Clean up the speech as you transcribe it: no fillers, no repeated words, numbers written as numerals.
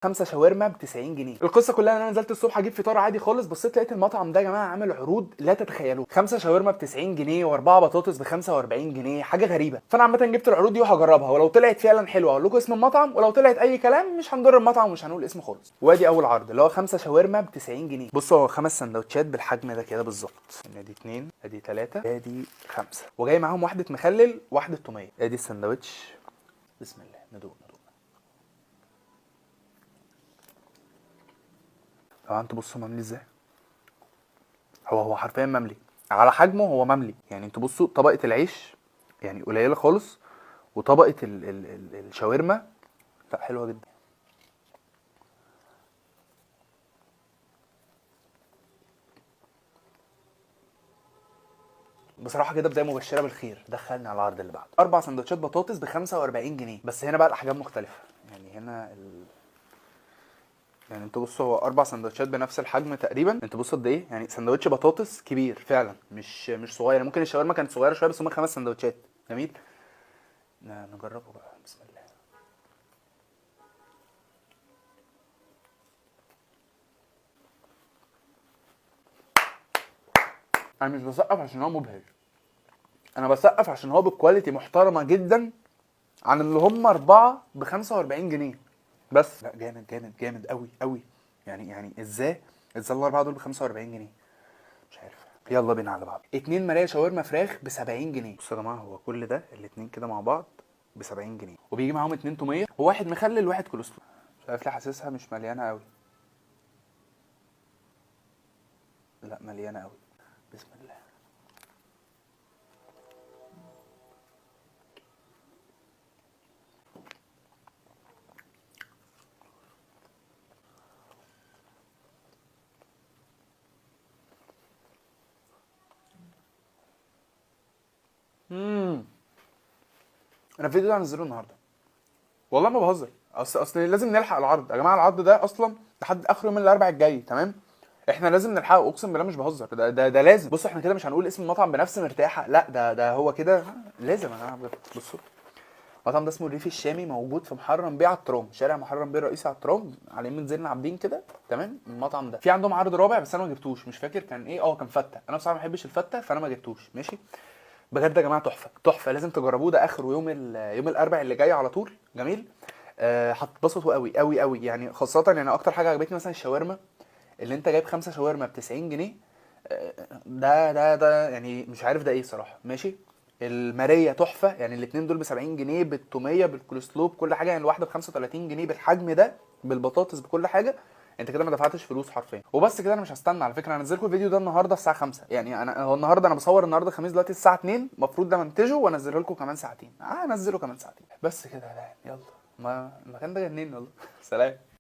5 شاورما ب 90 جنيه. القصة كلها ان انا نزلت الصبح اجيب فطار عادي خالص، بصيت لقيت المطعم ده يا جماعة عامل عروض لا تتخيلوه. 5 شاورما ب 90 جنيه واربعة بطاطس ب 45 جنيه، حاجة غريبة. فانا عامة جبت العروض دي وهجربها، ولو طلعت فعلا حلوة اقول لكم اسم المطعم، ولو طلعت اي كلام مش هنضر المطعم ومش هنقول اسمه خالص. وادي اول عرض اللي هو 5 شاورما ب 90 جنيه. بصوا هو 5 سندوتشات بالحجم ده كده بالظبط، ادي 2 ادي 3 ادي 5، وجاي معاهم واحدة مخلل واحدة توميه. ادي السندوتش، بسم الله، ندوق ندوق. طبعا انتوا بصوا مملي ازاي، هو حرفيا مملي على حجمه، هو مملي. يعني انتوا بصوا طبقة العيش يعني قليلة خالص، وطبقة ال ال ال الشاورما لا حلوة جدا. بصراحة كده بداية مبشرة بالخير. دخلني على العرض اللي بعده، 4 سندوتشات بطاطس ب 45 جنيه، بس هنا بقى الأحجام مختلفة. يعني هنا يعني انتوا بصوا هو 4 سندوتشات بنفس الحجم تقريبا. انتوا بصوا قد ايه، يعني سندوتش بطاطس كبير فعلا، مش صغير. يعني ممكن الشاورما كانت صغيرة شوية، بس هم 5 سندوتشات. جميل، نجربه بقى، بسم الله. انا مش بسقف عشان هو مبهر، انا بسقف عشان هو بال quality محترمه جدا عن اللي هم 4 ب 45 جنيه بس. لا جامد جامد جامد قوي قوي. يعني ازاي ال4 دول ب 45 جنيه؟ مش عارف. يلا بينا على بعض. 2 مراية شاورما فراخ ب 70 جنيه. بصوا يا جماعة هو كل ده الاتنين كده مع بعض ب 70 جنيه، وبيجي معاهم 2 توميه وواحد مخلل وواحد كولسلو. مش عارف ليه حاسسها مش مليانة قوي. لا مليانة قوي. بسم الله. انا الفيديو ده هنزله النهارده، والله ما بهزر. اصل لازم نلحق العرض يا جماعة. العرض ده اصلا لحد اخر يوم الاربعاء الجاي، تمام؟ احنا لازم نلحقه، اقسم بالله مش بهزر. ده لازم. بصوا احنا كده مش هنقول اسم المطعم بنفس مرتاحة، لا ده هو كده لازم يا جماعة بجد. بصوا المطعم ده اسمه الريف الشامي، موجود في محرم بيه على الترام، شارع محرم بيه الرئيسي على الترام، على يمين زين العابدين كده، تمام؟ المطعم ده في عندهم عرض رابع بس انا ما جبتوش، مش فاكر كان ايه. كان فته. انا بصراحة ما بحبش الفته فانا ما جبتوش. ماشي، بجد يا جماعة تحفة تحفة، لازم تجربوه. ده اخر يوم الاربع اللي جاي على طول. جميل، هتتبسطوا قوي قوي قوي. يعني خاصة يعني اكتر حاجة عجبتني مثلا الشاورما، اللي انت جايب 5 شاورما ب 90 جنيه، ده يعني مش عارف ده ايه صراحة. ماشي، الماريه تحفة، يعني الاتنين دول ب 70 جنيه، بالتوميه بالكولسلو بكل حاجة، يعني الواحدة ب 35 جنيه بالحجم ده بالبطاطس بكل حاجة. انت كده ما دفعتش فلوس حرفيا. وبس كده، انا مش هستنى على فكرة. انا هنزل لكم الفيديو ده النهارده الساعة 5، يعني انا هو النهارده انا بصور النهارده الخميس دلوقتي الساعة 2، المفروض ده منتجه وانزله لكم كمان ساعتين. هنزله كمان ساعتين بس كده يا جدعان. يلا، ما المكان ده جنني والله. سلام.